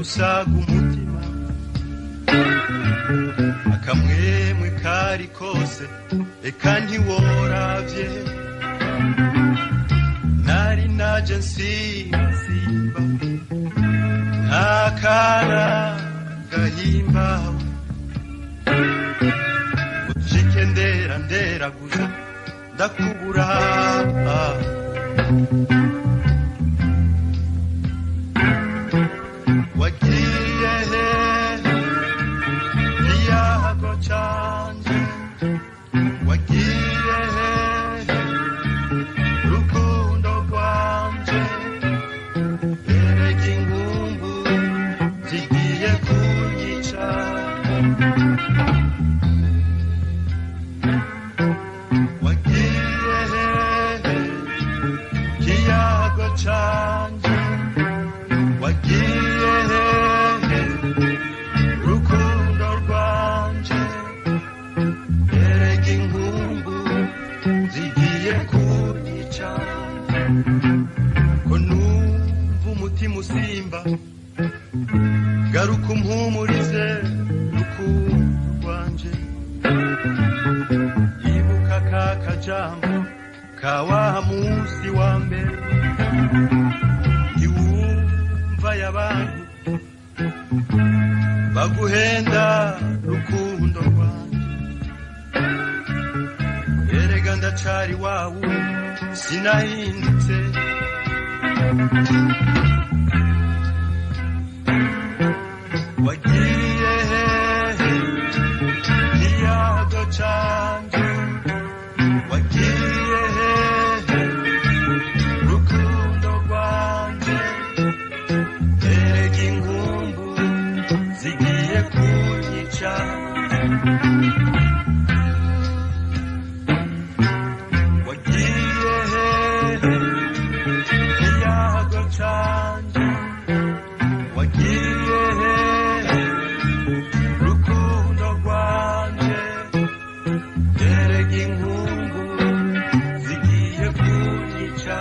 Usaga umutima akamwemwe kari kose eka ntiworavye nari naje nsimba ntakara gahimbawe ucike ndera nderaguza ndakubura. Wagiye he ikiyago canje, wagiye he rukundo rwanje, erega inkumbu zigiye kunyica. Wagiye he ikiyago canje, wagiye hehe rukundo rwanje, erega inkumbu zigiye kunyica. Ko numva umutima usimba garuka umpumurize rukundo rwanje, ibuka ka kajambo ka wa munsi wa mbere ntiwumva y'abantu baguhenda rukundo rwanje, erega ndacari wawu sinahindutse. Wagiye hehe ikiyago canje, wagiye hehe rukundo rwanje, erega inkumbu zigiye kunyica. Wagiye hehe ikiyago canje, wagiye hehe rukundo rwanje, erega inkumbu zigiye kunyica.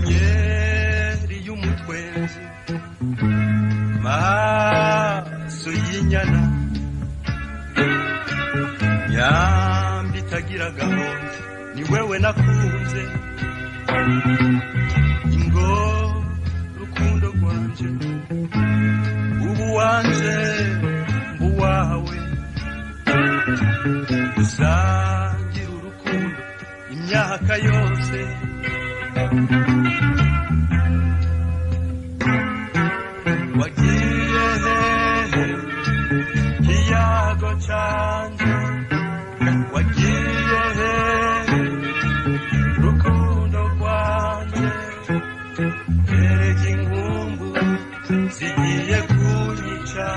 Nyenyeri y'umutwenzi maso y'inyana nyambi itagira gahunda ni wewe nakunze, ingo rukundo rwanje ubu wanje mbuwawe, dusangira urukundo imyaka yose. Wagiye hehe ikiyago canje, wagiye hehe rukundo rwanje, erega inkumbu zigiye kunyica.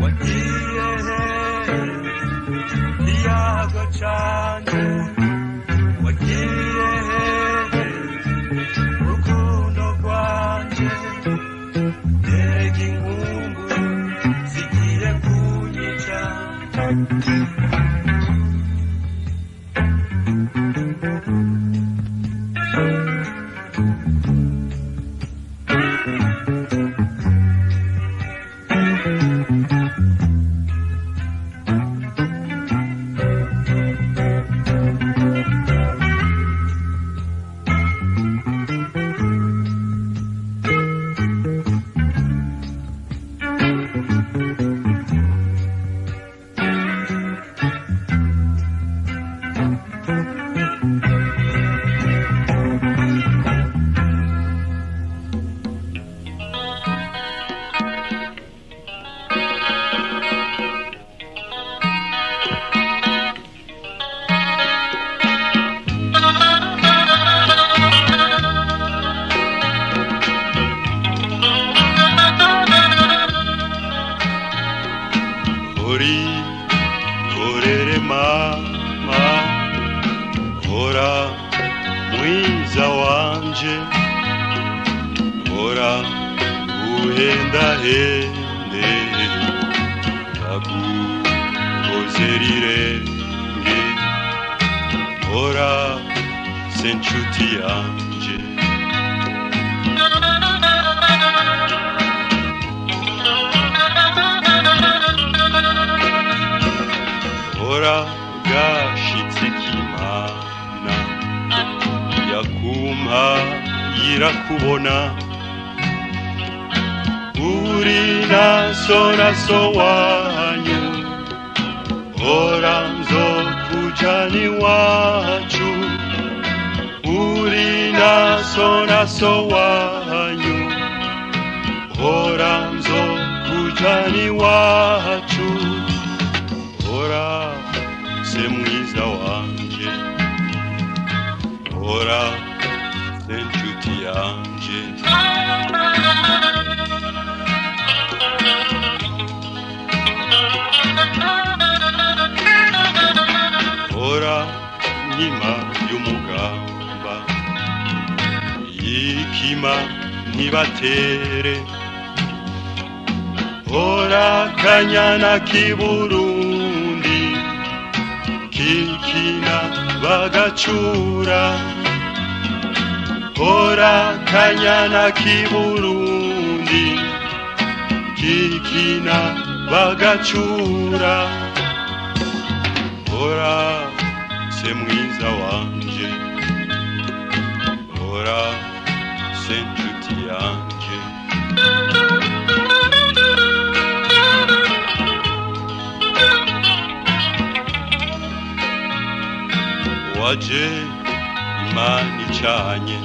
Wagiye hehe ikiyago canje, wagiye hehe rukundo rwanje, erega inkumbu zigiye kunyica. Hori horere mama, hora mwiza wanje, hora uhendahende, ndaguhozera irenge, hora se nshuti yanje. Hora gashitse k'Imana yakumpa irakubona, uri naso naso wanyu, hora nzokujana iwacu, uri naso naso wanyu, hora nzokujana iwacu, hora se mwiza wanje, hora se nshuti yanje. Hora nkima y'umugamba, yikima ntibatere, hora kanyana k'iBurundi, kikina bagacura, hora kanyana k'iBurundi, kikina bagacura, hora se mwiza wanje, hora se nshuti yanje. Waje Imana icanye,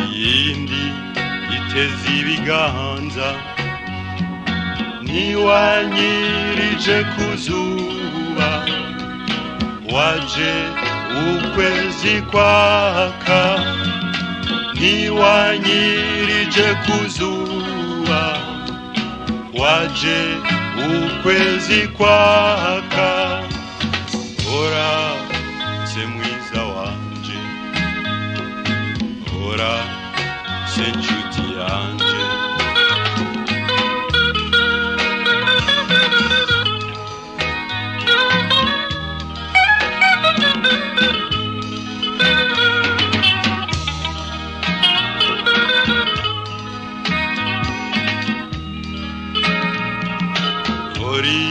iyindi iteze ibiganza, ntiwanyirije ku zuba, waje ukwezi kwaka, ntiwanyirije ku zuba, waje ukwezi kwaka, hora se mwiza wanje, hora se nshuti yanje. Hori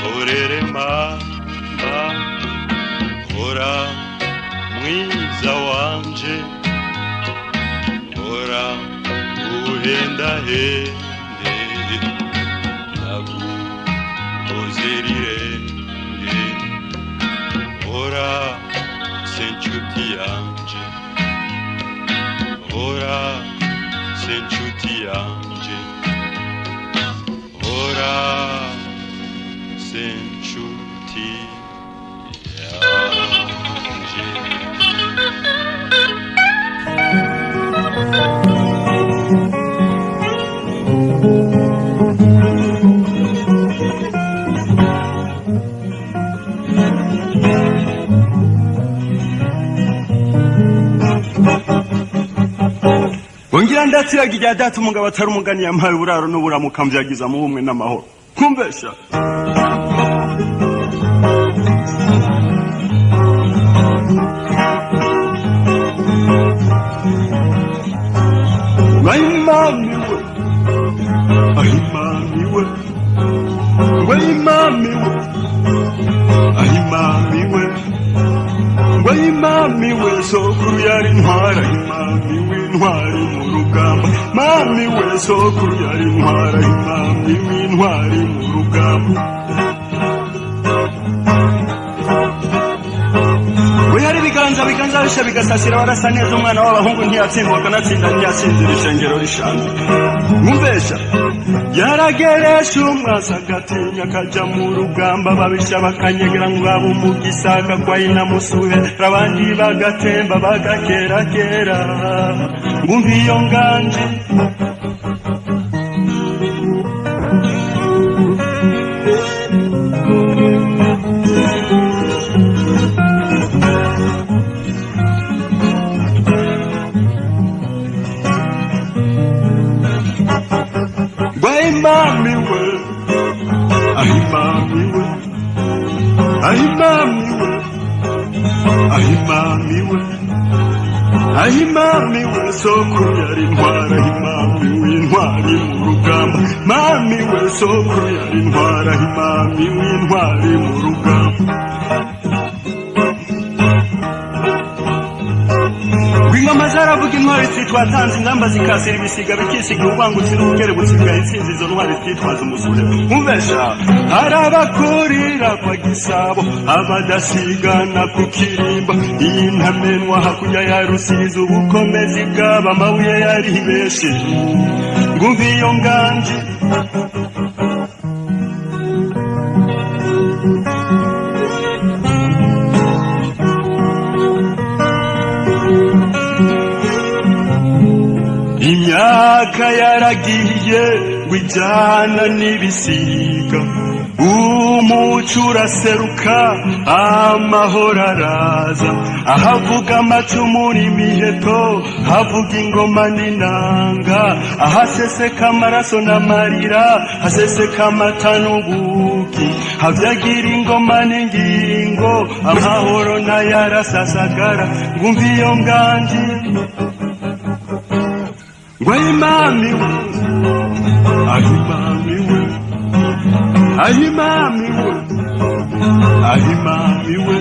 horere mama, hora mwiza wanje, hora uhendahende, ndaguhozera irenge, hora se nshuti yanje, hora se nshuti yanje, hora se nshuti yanje. Wongera ndatsiraga irya data umugabo atari umugani, yampaye uburaro n'uburamuka, mvyagiza mu bumwe n'amahoro. Kumbesha Waimamiwe, ahimamiwe, waimamiwe, ahimamiwe, waimamiwe, sokuru yari intwari, ahimamiwe, intwari mu rugamba, mamiwe, sokuru yari intwari, ahimamiwe, intwari mu rugamba. We yari ibiganza biganza bisha bigasasira, barasa neza, umwana w'abahungu ntiyatsindwa akanatsinda, ntiyatsinzira ishengero rishanze. Mwumvesha yarageresha umwasi agatinya akajya mu rugamba, babisha bakanyegera ngo abe umugisaka kwa inamusuhe, abandi bagatemba bagakerakera, ngumva iyo nganje. Ahimamiwe, ahimamiwe, ahimamiwe, ahimamiwe, ahimamiwe, sokuru yari intwari, ahimamiwe, intwari mu rugamba, mamiwe, sokuru yari intwari, ahimamiwe, intwari mu rugamba. Ingoma zaravuga intwari zitwatanze ingamba zikasira ibisiga bikisiga ububangutsi n'ubukerebutsi bwa intsinzi, izo ntwari zitwaza umusure umvesha harabakurira kwa Gisabo abadasigana ku Kirimba, iyi ntamenwa hakurya ya Rusizi, ubukomezi bwaba amabuye yari benshi, ngumva iyo nganji. Imyaka yaragiye ngo ijyana n'ibisiga, umuco uraseruka, amahoro araza, ahavuga amacumu n'imiheto havuga ingoma n'inanga, ahaseseka amaraso n'amarira haseseka amata n'ubuki, habyagira ingoma n'ingingo, amahoro n'ayarasasagara, ngumva iyo nganji ngo ayimamiwe, ahimamiwe, ahimamiwe, ahimamiwe,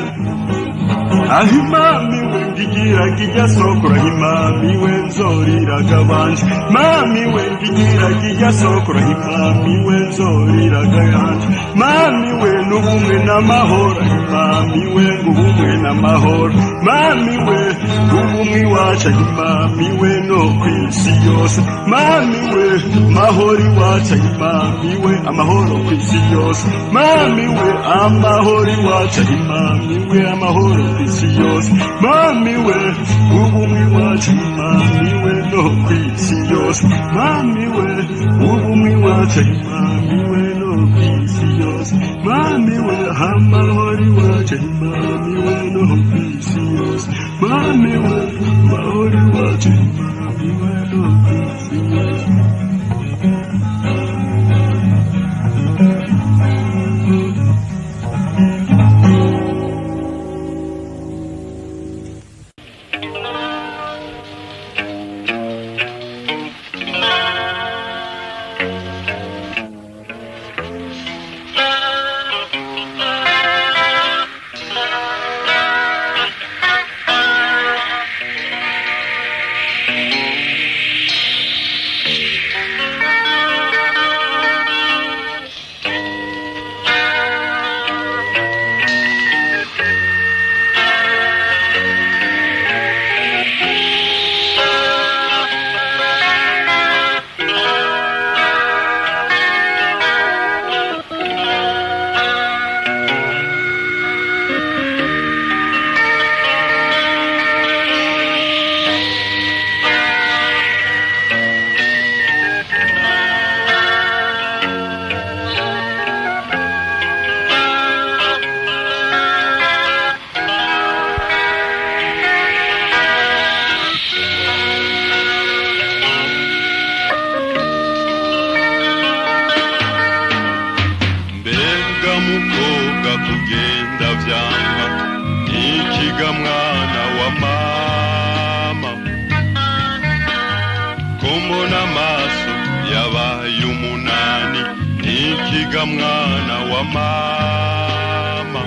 ahimamiwe, ngigiraga ijya sokora, ahimamiwe, nzoriraga abanje, mamiwe, ngigiraga ijya sokora, ahimamiwe, nzoriraga yanje, mamiwe, n'ubumwe n'amahoro, ahimamiwe, ng'ubumwe n'amahoro, mamiwe, ubumwe iwacu, ahimamiwe, no ku isi yose, mamiwe, mahoro iwacu, ahimamiwe, amahoro ku isi yose, mamiwe, amahoro iwacu, ahimamiwe, amahoro ku isi yose, mamiwe, ubumwe iwacu, mamiwe, no ku isi yose, mamiwe, ubumwe iwacu, mamiwe, no ku isi yose, mamiwe, amahoro iwacu, mamiwe, no ku isi yose, mamiwe, amahoro iwacu, mamiwe, no ku isi yose. Mbega mukobwa, kugenda vyanga ikiga, mwana wa mama, kumbona amaso yabaye umunani, ntikiga mwana wa mama,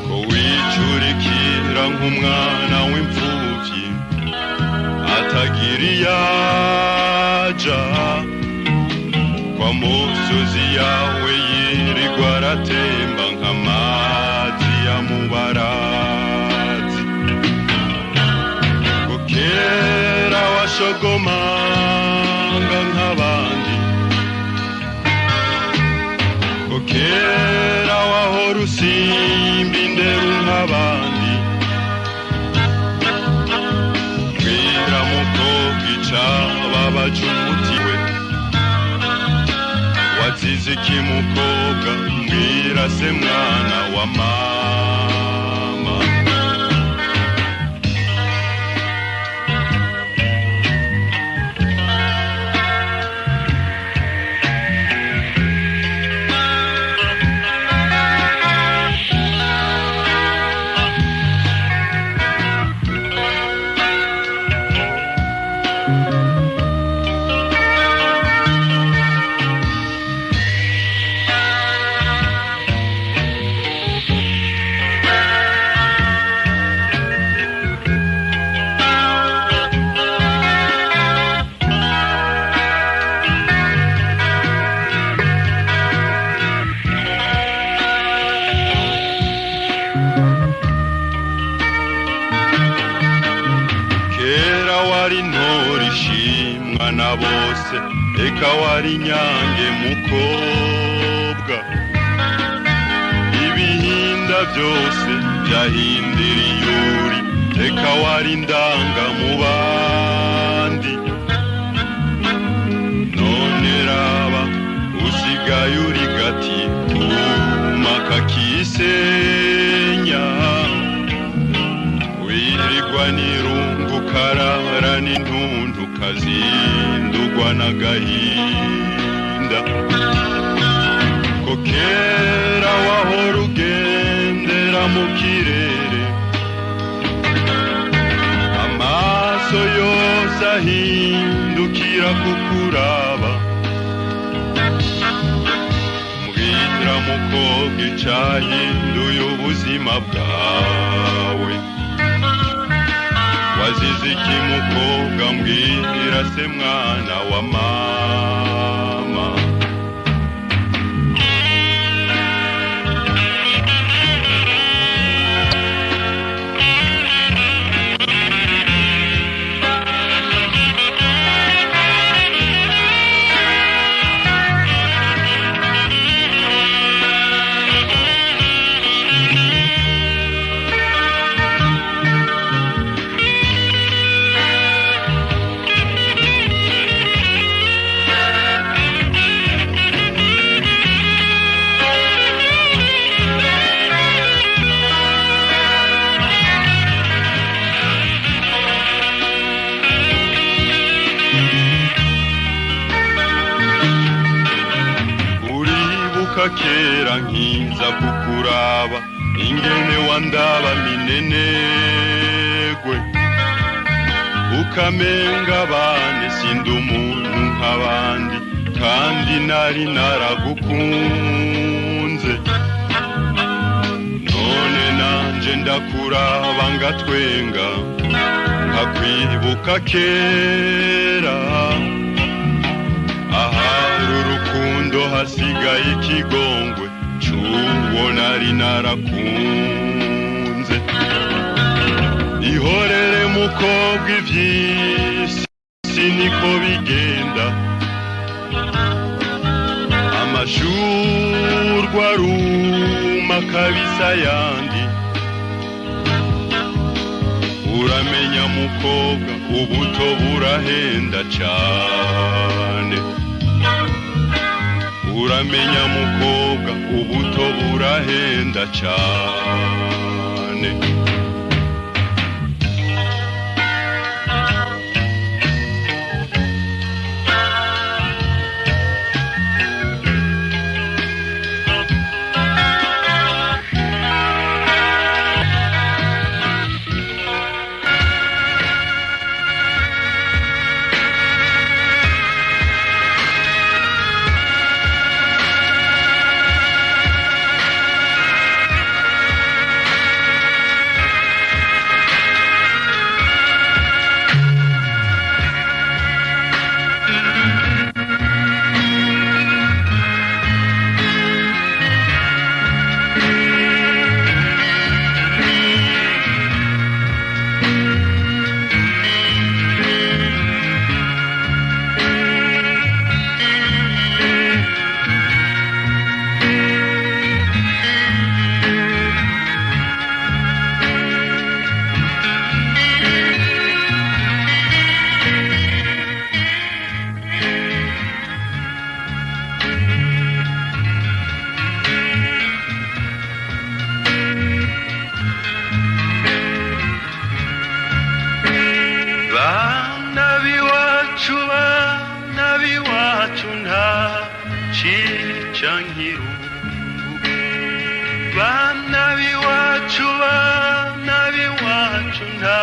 ko wicurikira nk'umwana w'imfuvyi atagira iyaja, kwa musozi yawe yirirwa aratemba nk'amazi ya mubarazi, ko kera washogomanga nk'abandi, ko kera wahora usimba inderu nk'abandi, mbwira mukobwa icababaje umutiwe, wazize iki mukobwa, mbwira se mwana wa mama. na bose, eka wari inyange mukobwa. Ibihinda byose byahindira iyuri, eka wari indanga mu bandi. None raba usigaye uri gati kuma kakisenya, wirirwa n'irungu karara n'intuntu kazindugwa n'agahinda. Ko kera wahora ugendera mu kirere, amaso yose ahindukira kukuraba. Mbwira mukobwa icahinduye ubuzima bwawe, wazize iki mukobwa? Mbwira se mwana wa mama. Kera nkiza kukuraba ingene wandaba minenegwe, ukamenga bane sindi umuntu nk'abandi, kandi nari naragukunze. None nanje ndakuraba ngatwenga, nkakwibuka kera. Ahari urukundo hasigaye ikigongwe c'uwo nari narakunze. Ihorere mukobwa ivy'isi niko bigenda, amashurwe aruma kabisa ayandi. Uramenya mukobwa ubuto burahenda cane, uramenya mukobwa ubuto burahenda cane. Bana b'iwacu, bana b'iwacu, nta cica nk'irungu. Bana b'iwacu, bana b'iwacu, nta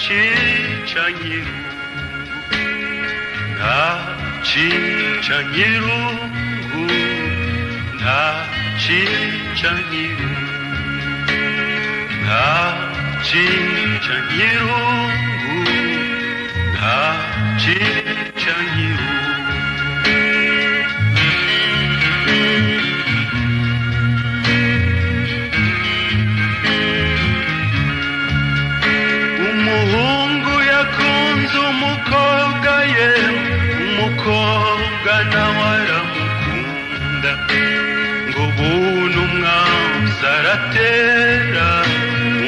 cica nk'irungu, nta cica nk'irungu, nta cica nk'irungu, nta cica nk'irungu, nta cica nk'irungu. Umuhungu yakunze umukobwa ye aramukunda ngo bunu umwansi aratera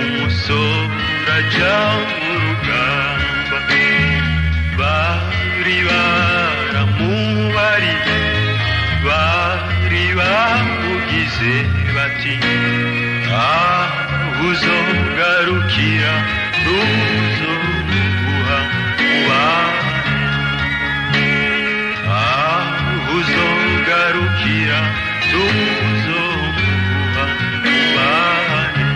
umusore aja mu rugamba bari baramubariye bari bamugize bati aho uzogarukira tuzoguha ubane aho uzogarukira tuzoguha ubane.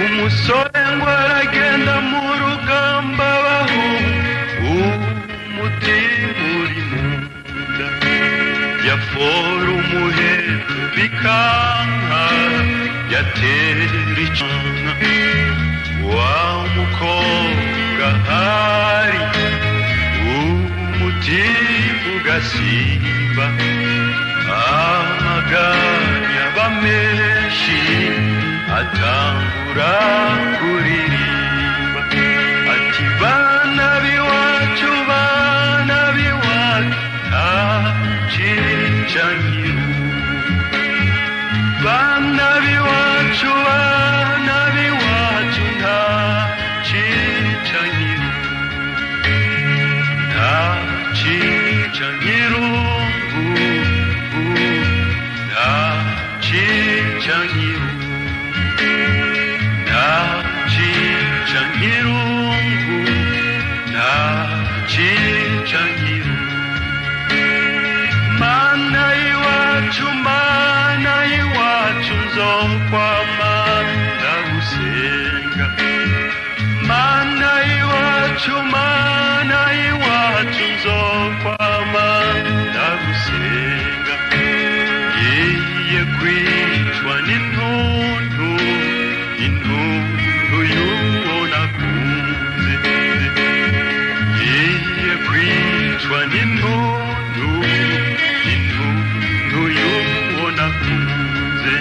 Umusore ngo aragenda mu rugamba baho umutima uri mu nda yafora umuheto bikanka yatera icana wa mukobwa ahari umutima ugasimba amaganya aba menshi atangura kuririmba ati bana b'iwacu bana b'iwacu nta cica nkirungu bana b'iwacu bana b'iwacu nta cica nkirungu nta cica nkirungu nta cica nkirungu nta cica nkirungu nta cica nkirungu mana iwacu mana iwacu nzokwama ndagusenga mana iwacu mana iwacu nzokwama ndagusenga ngiye kwicwa n'intuntu intuntu y'uwo nakunze ngiye kwicwa n'intuntu intuntu y'uwo nakunze.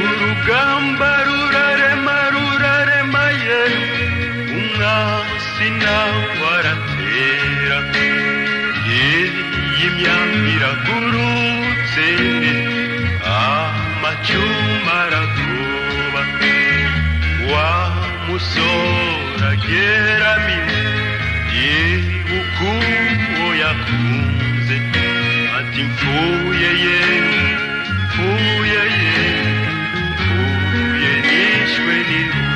Urugamba rurarema rurarema ye umwansi nawe aratera imyambi iragurutse amacyuma aragoba wa musore ageramiwe yibuka uwo yakunze ati mfuye ye mfuye ye mfuye nishwe n'irungu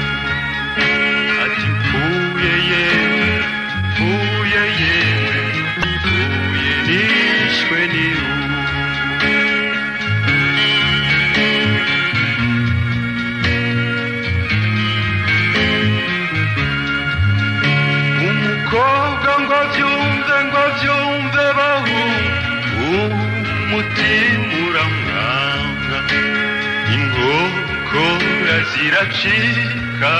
ati mfuye ye mfuye ye mfuye nishwe n'irungu. Umukobwa ngo abyumve ngo abyumve bahu umutima uramwanga inkokora ziracika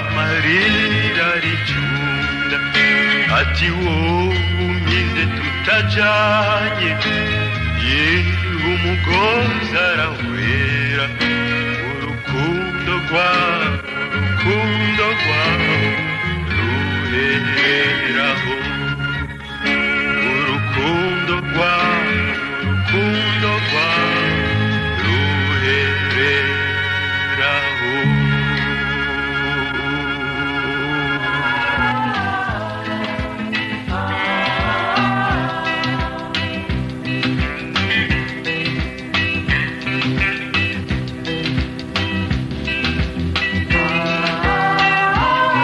amarira aricunda ati wowe umpinde tutajanye yewe umugozi arahwera urukundo rwawe urukundo rwawe ruheraho urukundo rwawe urukundo rwawe ruhereraho. Ah.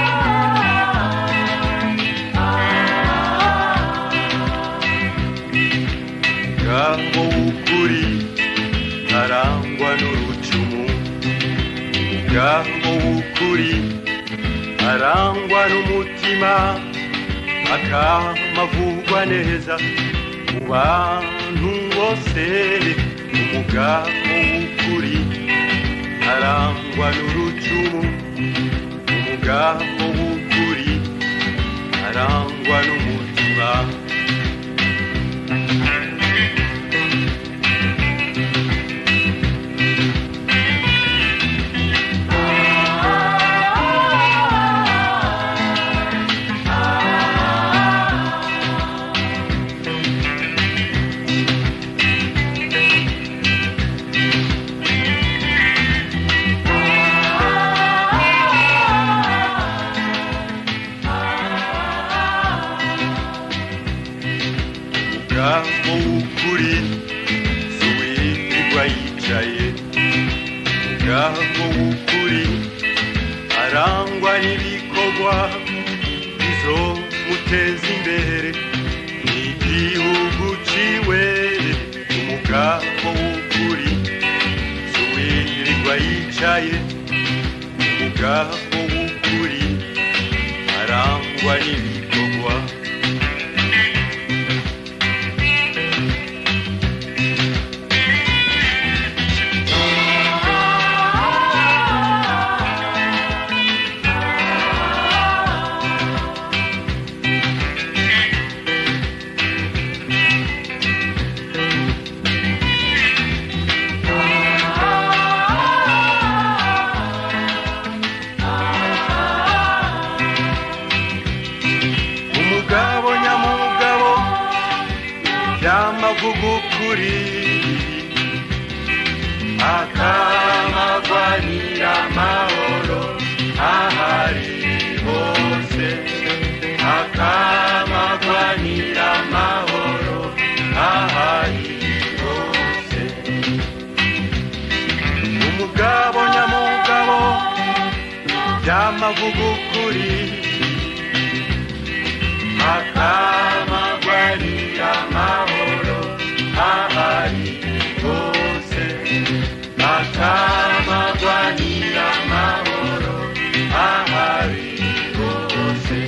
n'urucumu. Umugabo w'ukuri arangwa n'umutima, akamavugwa neza mu bantu bose. Umugabo w'ukuri arangwa n'urucumu, umugabo w'ukuri arangwa n'umutima. Umugabo w'ukuri si uwirirwa yicaye. Umugabo w'ukuri arangwa n'ibikorwa bizomuteza imbere n'igihugu ciwe. Umugabo w'ukuri si uwirirwa yicaye. Umugabo w'ukuri arangwa n'ibikorwa. Umugabo nyamugabo yamavuga ukuri, akamagwanira amahoro ahari hose, akamagwanira amahoro ahari hose. Umugabo nyamugabo yamavuga ukuri, akamagwanira amahoro ahari hose, akamagwanira amahoro ahari hose.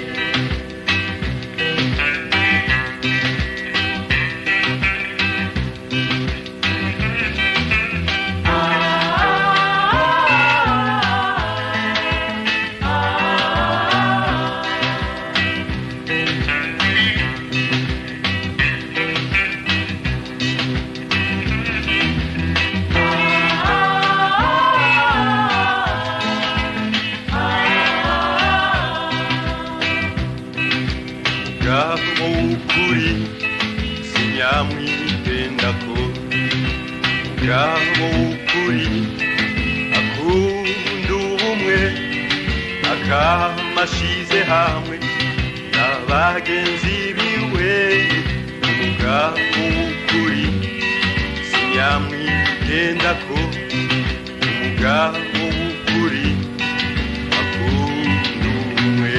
Umugabo w'ukuri sinyamwigendako. Umugabo w'ukuri akunda ubumwe, akamashize hamwe n'abagenzi biwe. Umugabo w'ukuri sinyamwigendako. Umugabo w'ukuri akunda ubumwe.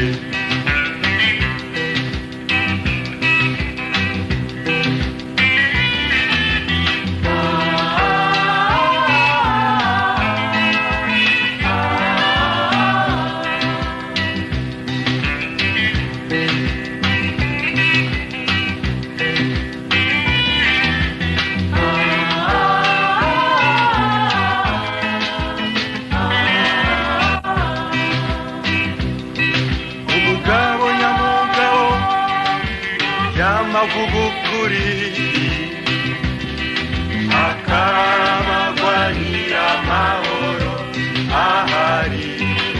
Umugabo nyamugabo yamavuga ukuri, akamagwanira amahoro ahari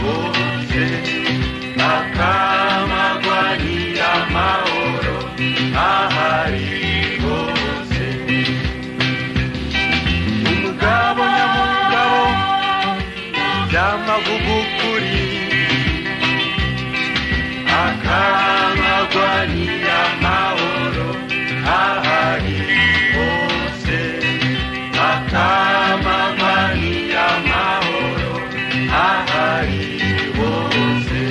hose, akamagwanira amahoro ahari hose. Umugabo nyamugabo yamavuga ukuri, akamagwanira amahoro ahari hose, akamagwanira amahoro ahari hose.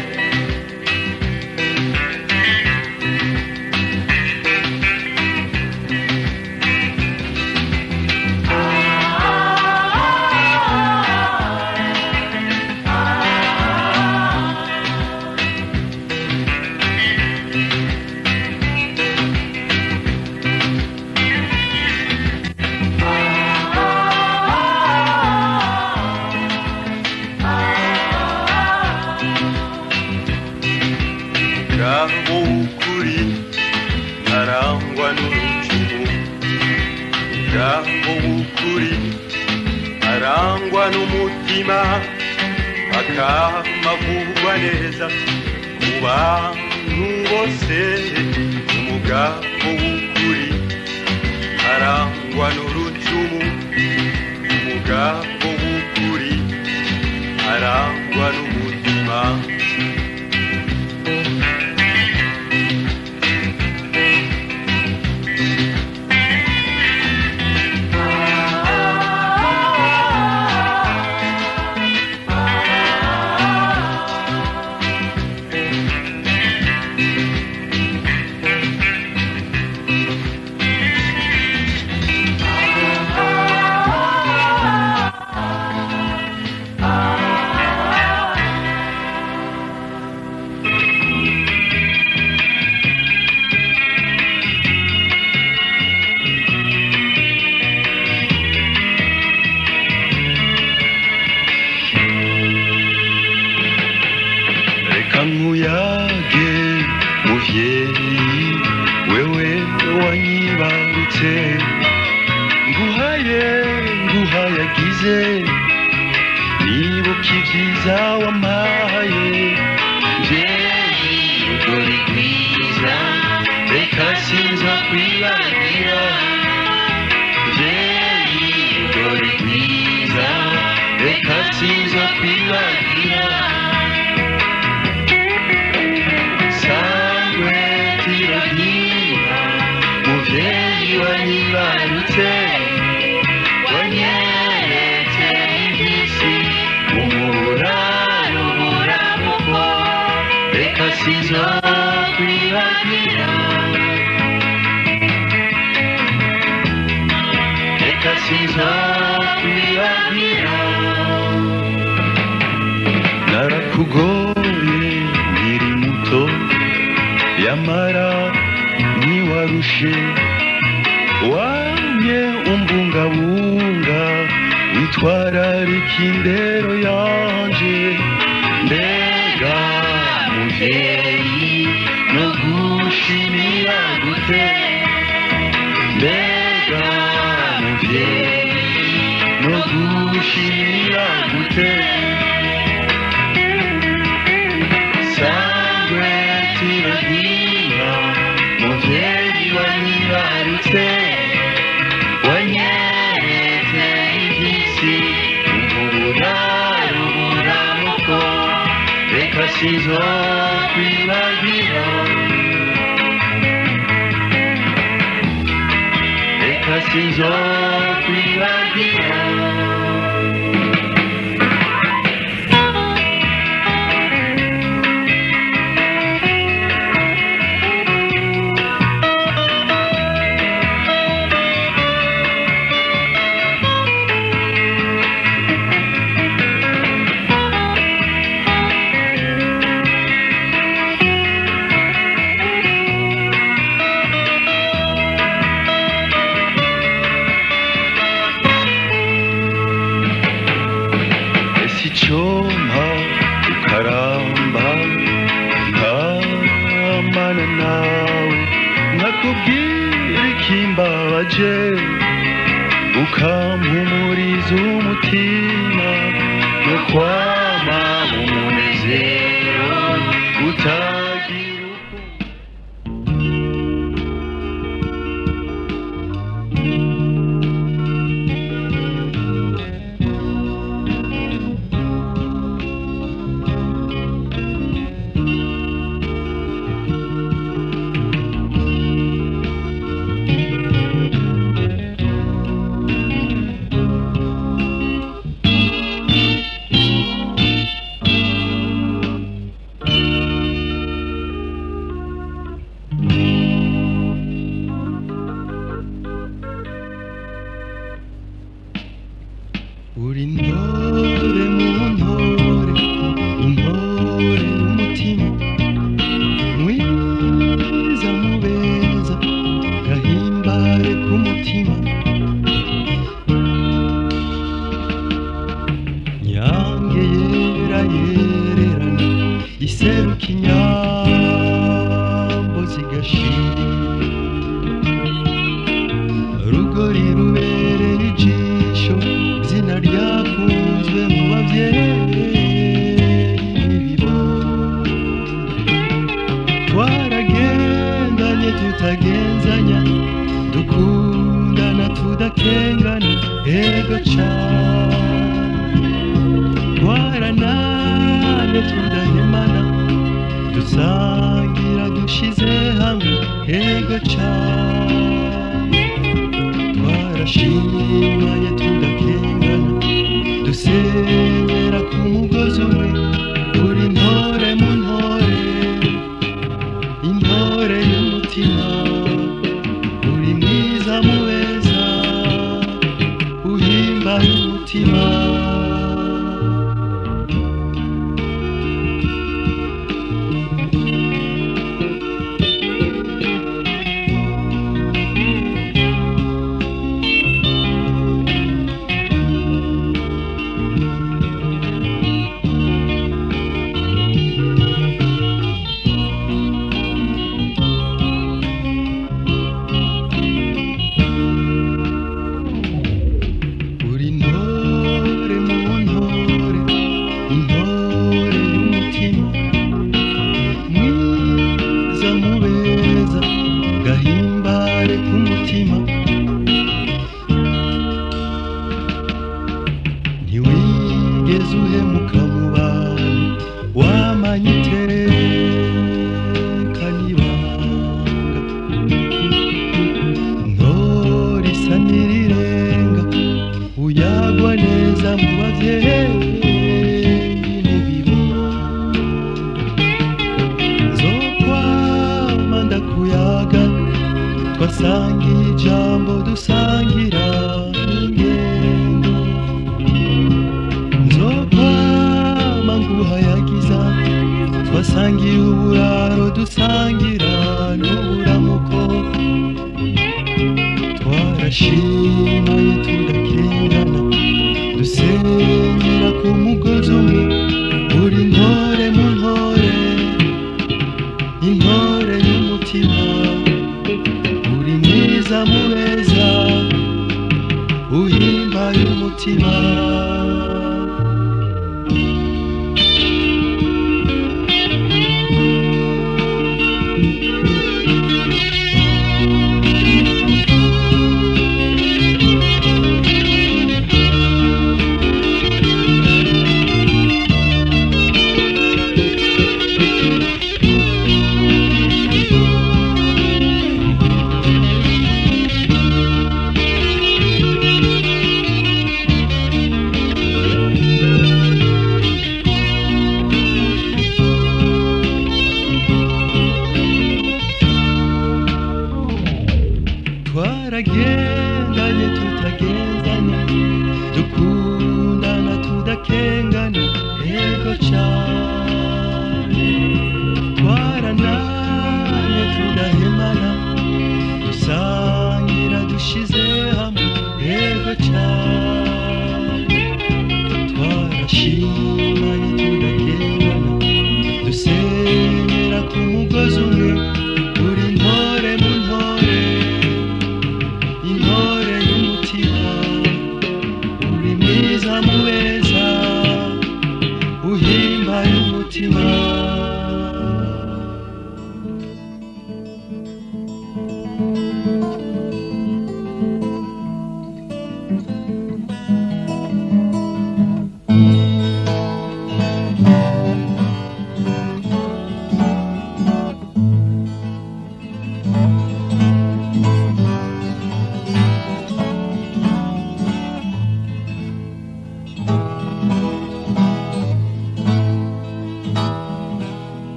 w'ukuri arangwa n'umutima, akamavugwa neza mu bantu bose. Umugabo w'ukuri arangwa n'urucumu, umugabo w'ukuri arangwa n'umutima. Reka nkuyage muvyeyi, wewe wanyibarutse, nguhaye nguhayagize, nibuka ivyiza wampaye. Mvyeyi rugori rwiza, reka sinza kwibagira. Mvyeyi rugori rwiza, reka sinza kwibagira. Sangwe tiragira muvyeyi wanyibarutse, wanyeretse ivy'isi, umuraro buramuko, reka sinzokwibagira, reka sinzokwibagira. Narakugoye nkiri muto, yamara ntiwarushe, wamye umbungabunga, witwararika indero yanje. Mbega muvyeyi, no gushimira gute? Mbega muvyeyi, no gushimira gute? Sangwe tiragira muvyeyi wanyibarutse, wanyeretse ivy'isi, umuraro buramuko, reka sinzokwibagira, reka sinzokwibagira. Ese icyompa ukaramba, nkamana nawe, nkakubwira ikimbabaje, ukampumuriza umutima, no kwama mu munezero utagira uko. Uri intore mu ntore, intore y'umutima, mwiza mu beza, gahimbare k'umutima. Nyange yera yererana, iseruka inyambo zigashira, rugori rubereye. Ego cane, twaranane tudahemana, dusangira dushize hamwe. Ego cane, twarashimanye tudakengana, dusenyera ku mugozi umwe. Uri intore mu ntore, intore y'umutima, uri mwiza mu beza, uhimbaye umutima. Uri intore mu ntore, intore y'umutima, mwiza mu beza, gahimbare k'umutima. Ntiwigeze uhemuka mu bantu, wamanye iteka n'ibanga. Ntore isa n'irirenga, uyagwa neza mu bavyeyi n'ibibondo. Nzokwama ndakuyaga, twasangiye ijambo dusangira n'ingendo. Nzokwama nguhayagiza, twasangiye uburaro dusangira n'uburamuko. Twarashimanye tudakengana, dusenyera ku mugozi umwe. Uri intore mu ntore, intore y'umutima, uri mwiza mu beza, uhimbaye umutima. Twaragendanye tutagenzanya, dukundana tudakengana. Ego cane, twarananye tudahemana, dusangira dushize hamwe. Ego cane, twarashimanye tudakengana, dusenyera ku mugozi umwe. Uri intore mu ntore, intore y'umutima, uri mwiza mu beza, uhimbaye umutima.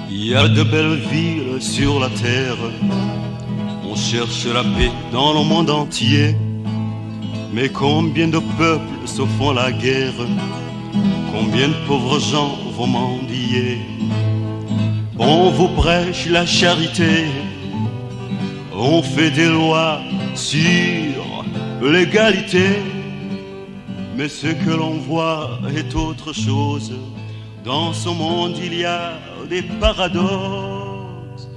Il y a de belles villes sur la terre, on cherche la paix dans le monde entier. Mais combien de peuples se font la guerre, combien de pauvres gens vont mendier. On vous prêche la charité, on fait des lois sur l'égalité. Mais ce que l'on voit est autre chose. Dans ce monde, il y a des paradoxes,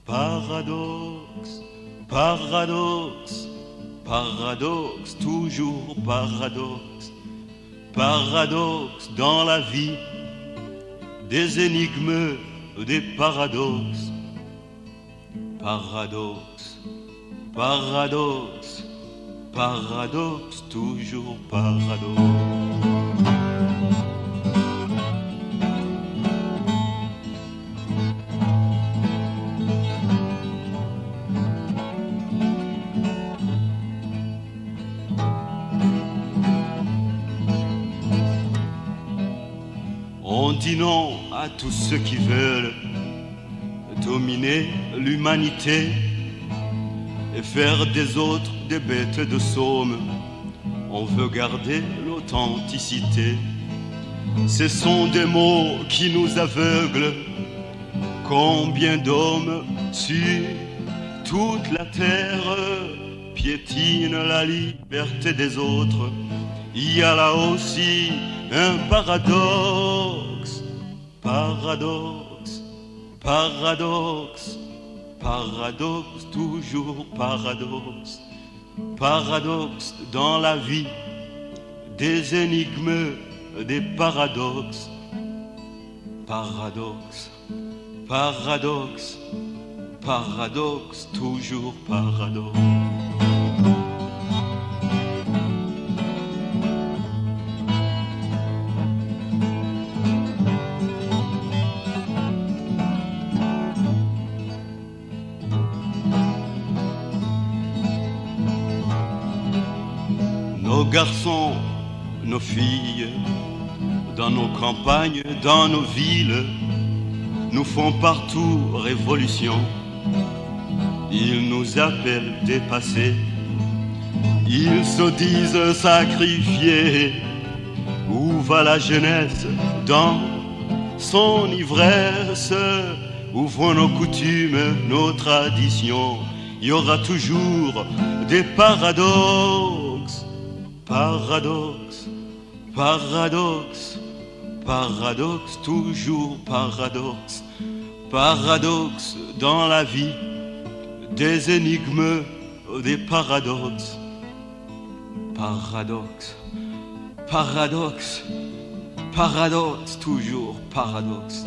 paradoxes, paradoxes, paradoxes, toujours paradoxes, paradoxes dans la vie, des énigmes, des paradoxes, paradoxes, Paradoxe, paradoxe, toujours paradoxe. On dit non à tous ceux qui veulent dominer l'humanité et faire des autres des bêtes de somme. On veut garder l'authenticité. Ce sont des mots qui nous aveuglent. Combien d'hommes sur toute la terre piétinent la liberté des autres. Il y a là aussi un paradoxe, paradoxe, paradoxe, paradoxe, toujours paradoxe, paradoxe dans la vie, des énigmes, des paradoxes, paradoxe, paradoxe, paradoxe, toujours paradoxe. Nos garçons, nos filles, dans nos campagnes, dans nos villes, nous font partout révolution. Ils nous appellent dépassés, ils se disent sacrifiés. Où va la jeunesse dans son ivresse? Où vont nos coutumes, nos traditions? Il y aura toujours des paradoxes. Paradoxe, paradoxe, paradoxe, toujours paradoxe, paradoxe dans la vie, des énigmes, des paradoxes, paradoxe, paradoxe, paradoxe, toujours paradoxe.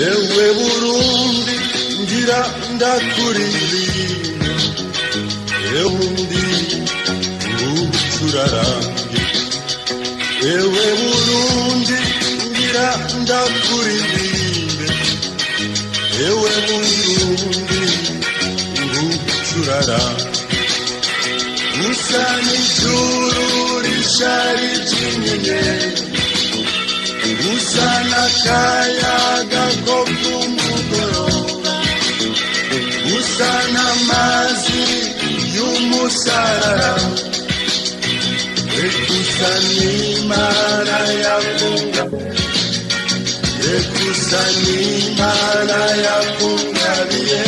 Ewe Burundi ngira ndakuririmbe, ewe ngucurarange, ewe Burundi ngira ndakuririmbe, ewe Burundi ngucurarange, usa n'ijuru risharije inyenyeri, usa n'akayaga ko ku mugoroba, usa n'amazi y'umusarara, ekusa n'Imana yakunga, ekusa n'Imana yakungabiye.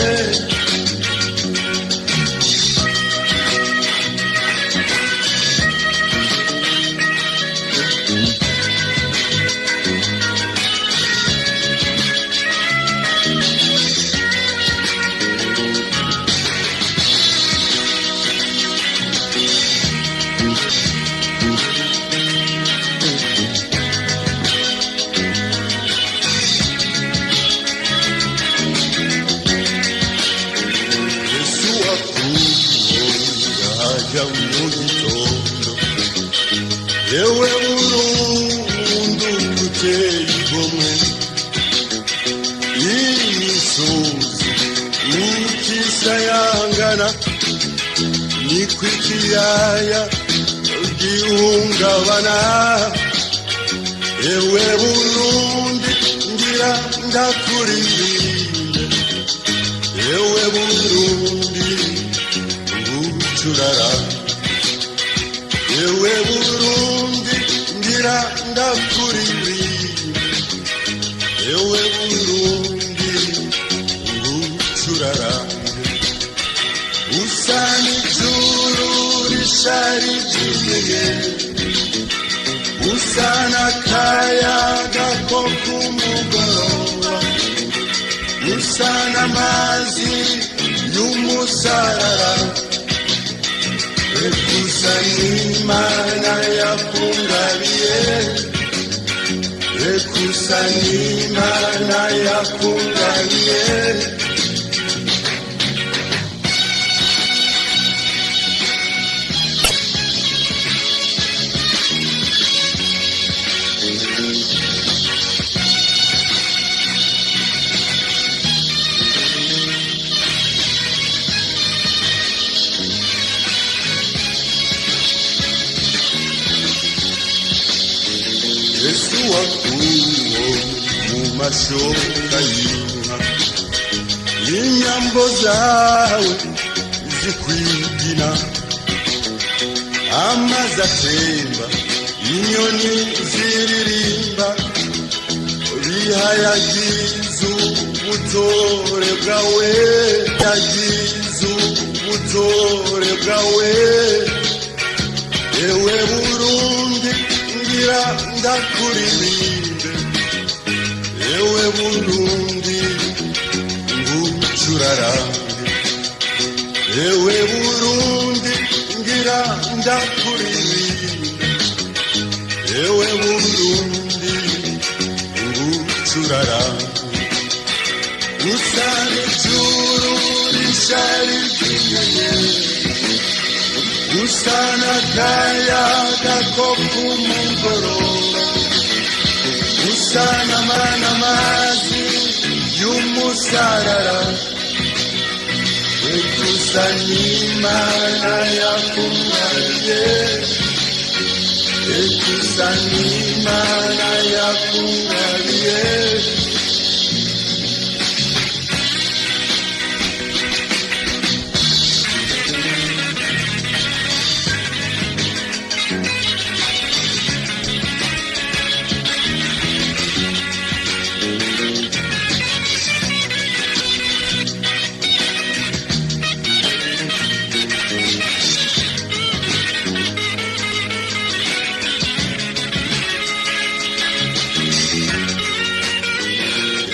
Uko ikiyaya gihungabana, ewe Burundi ngira ndakuririmbe, ewe Burundi ngucurara, ewe Burundi ngira ndakuririmbe, ewe Burundi ngucurarange. Usa n'ijuru rishari ryinyenyeri, usa n'akayaga ko ku mugoroba, usa n'amazi y'umusarara, reka usa n'Imana yakungabiye, reka usa n'Imana yakungabiye. Yesu wakuwo mu mashoka y'inka, inyambo zawe zikwigina, amazi atemba, inyoni ziririmba, bihayagiza ubutore bwawe, yagiza ubutore bwawe. Ewe Burundi ngira ndakuririmbe, ewe Burundi ngucurarange, ewe Burundi ngira ndakuririmbe, ewe Burundi ngucurarange. Usa n'ijuru rishari ry'inyenyeri, usa n'akayaga ko ku mugoroba, usa n'amazi y'umusarara, reka usa n'Imana yakungabiye, reka usa n'Imana yakungabiye.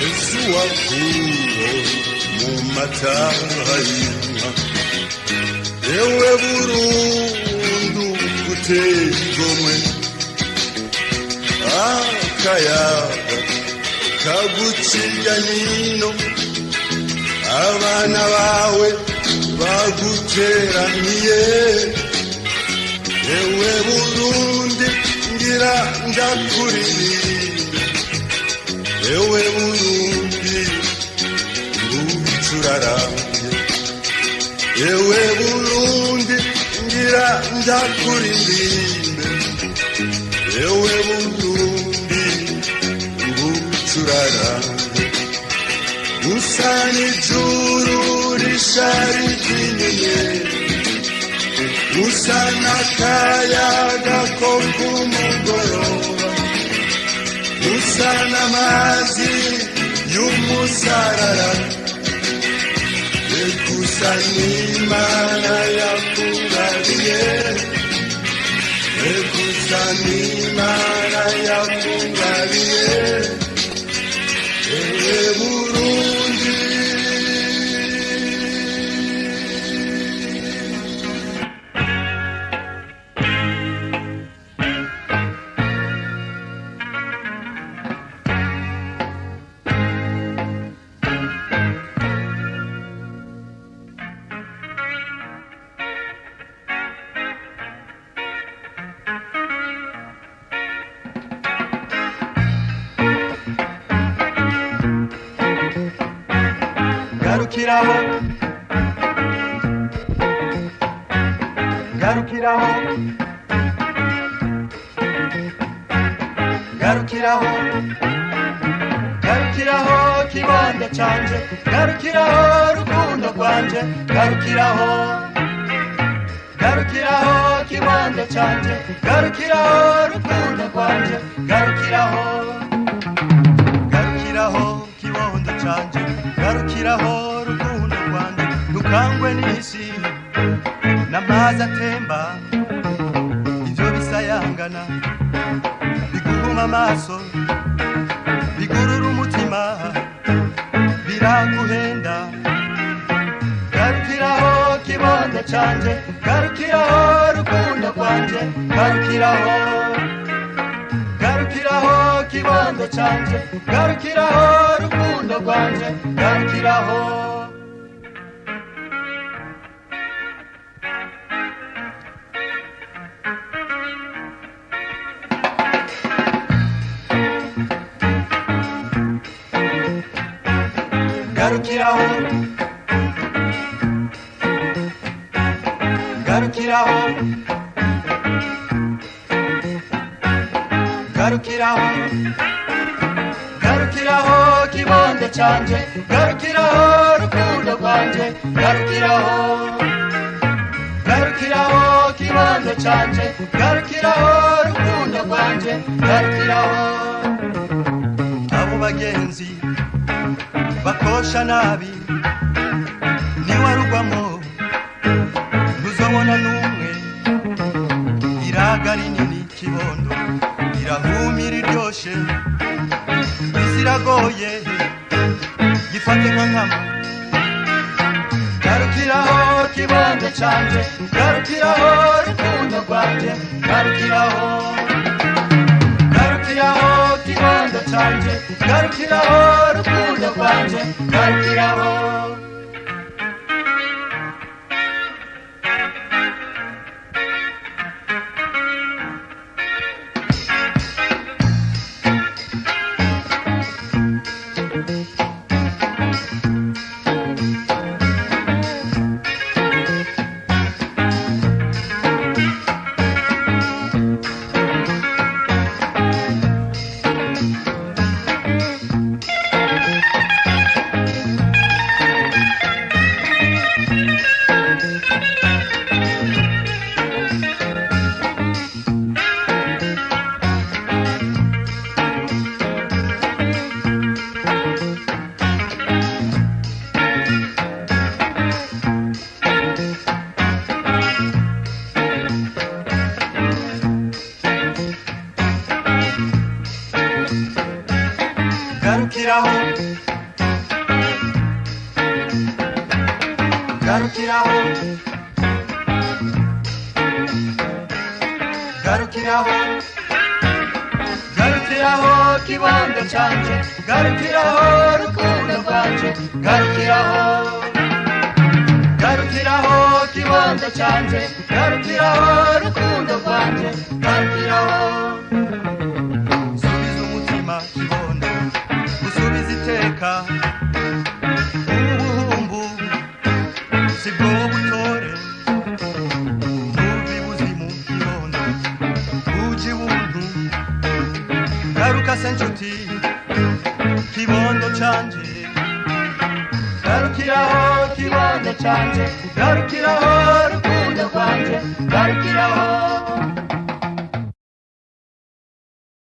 Yesu wakuwo mu mataha y'inka, ewe Burundu guteye igomwe, akayaga kaguciya nino, abana bawe baguteraniye, ewe Burundi ngira ndakuririmbe, ewe Burundi ngucurarange, ewe Burundi ngira ndakuririmbe, ewe Burundi ngucurarange. Usa n'ijuru rishari ry'inyenyeri, usa n'akayaga ko ku mugoroba, usa n'amazi y'umusarara, reka usa n'Imana yakungabiye, reka usa n'Imana yakungabiye, ewe Burundi. Garukiraho. Garukiraho, garukiraho, garukiraho kibondo canje, garukiraho rukundo rwanje, garukiraho, garukiraho kibondo canje, garukiraho rukundo rwanje, garukiraho, garukiraho kibondo canje, garukiraho rukundo rwanje, dukangwe n'isi n'amazi atemba, ivyo bisayangana biguhuma amaso, bigurura umutima, biraguhenda. Garukiraho kibondo canje, garukiraho rukundo rwanje, garukiraho, garukiraho kibondo canje, garukiraho rukundo rwanje, garukiraho. Garukiraho, garukiraho, garukiraho, garukiraho kibondo canje, garukiraho rukundo rwanje, garukiraho, garukiraho kibondo canje, garukiraho rukundo rwanje, garukiraho. Abo bagenzi bakosha nabi niwarugwamo ntuzobona n'umwe, iraga rinini kibondo irahumira iryoshe, isi iragoye gifate nka nkama. Garukiraho kibondo canje, garukiraho rukundo rwanje, garukiraho, garukiraho kibondo canje, garukiraho rukundo rwanje, garukiraho. Garukiraho, garukiraho, garukiraho, garukiraho kibondo canje, garukiraho rukundo rwanje, garukiraho, garukiraho kibondo canje, garukiraho rukundo rwanje, garukiraho. Subiza umutima kibondo, usubiza iteka, ubuhumbu sibwo butore, ntuvi buzimu kibondo, uji buntu, garuka se nshuti kibondo canje, garukiraho kibondo canje, garukiraho